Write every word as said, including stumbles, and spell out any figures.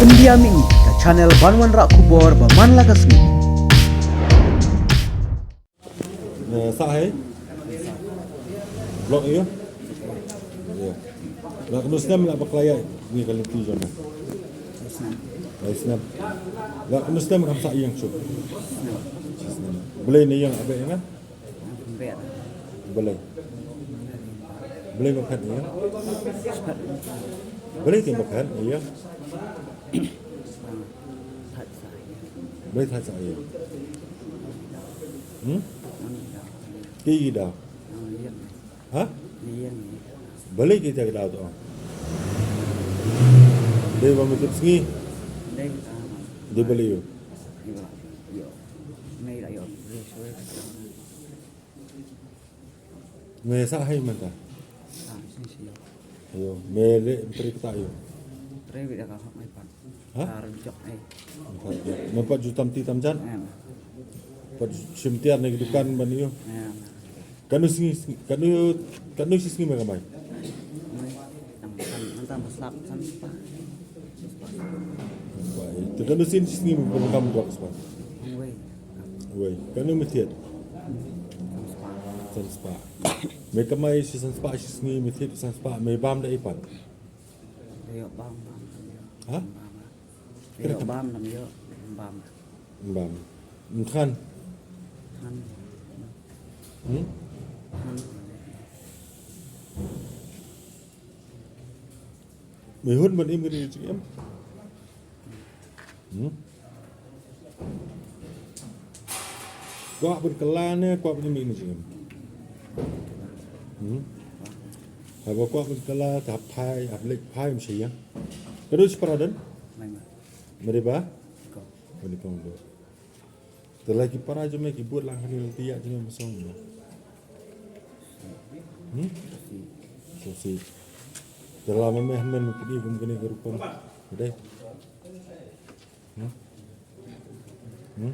India Mini, ka channel ban wanrah khubor ba man la ka sngi. Sa hai. Block ïa. Ïa. La kano snem la bakla ïa ni ka lynti jong na. Lai snem. La kano snem kam sa ïa shu. Balei ne ïa abe ïa. Balei. Balei ba khat ïa. Balei te ba khat ïa. Balei that sa ïa. Hmm? Ki da. Ha? Balei kita ki daw to? Dei ba me tip sngi. Dei balei ïa. Me sa hai mynta. Ayo, me le mpri kata ïa. Ha? Nampak jutam ti tam jan. Pat shim tiar ne dukan ban ïa. Kanu sngi, kanu, kanu shi sngi me kamai. Te kanu shi sngi me kam drugs pa. Wei, kanu me thied. San spah. Me kamai shi san spah shi sngi, me thied san spah, me bam da ipan. Ha? Bam, bam, bam. Bam. Nthan. Hmm? Me hun ban im kane ka jingim. Hmm? Kwah ban kylla ne kwah ban im kane ka jingim. Hmm? Haba kwah ban kylla te hap phai, hap leit phai, ym shai ïa. Ka dei shi para don? Mari ba? Mari kong do. Te la ki para jong me ki bud lang hani lang tiak jong me masong mo. Hmm? So si. Te la me me men me kini kum kini ke rupam. Dei. Hmm? Hmm?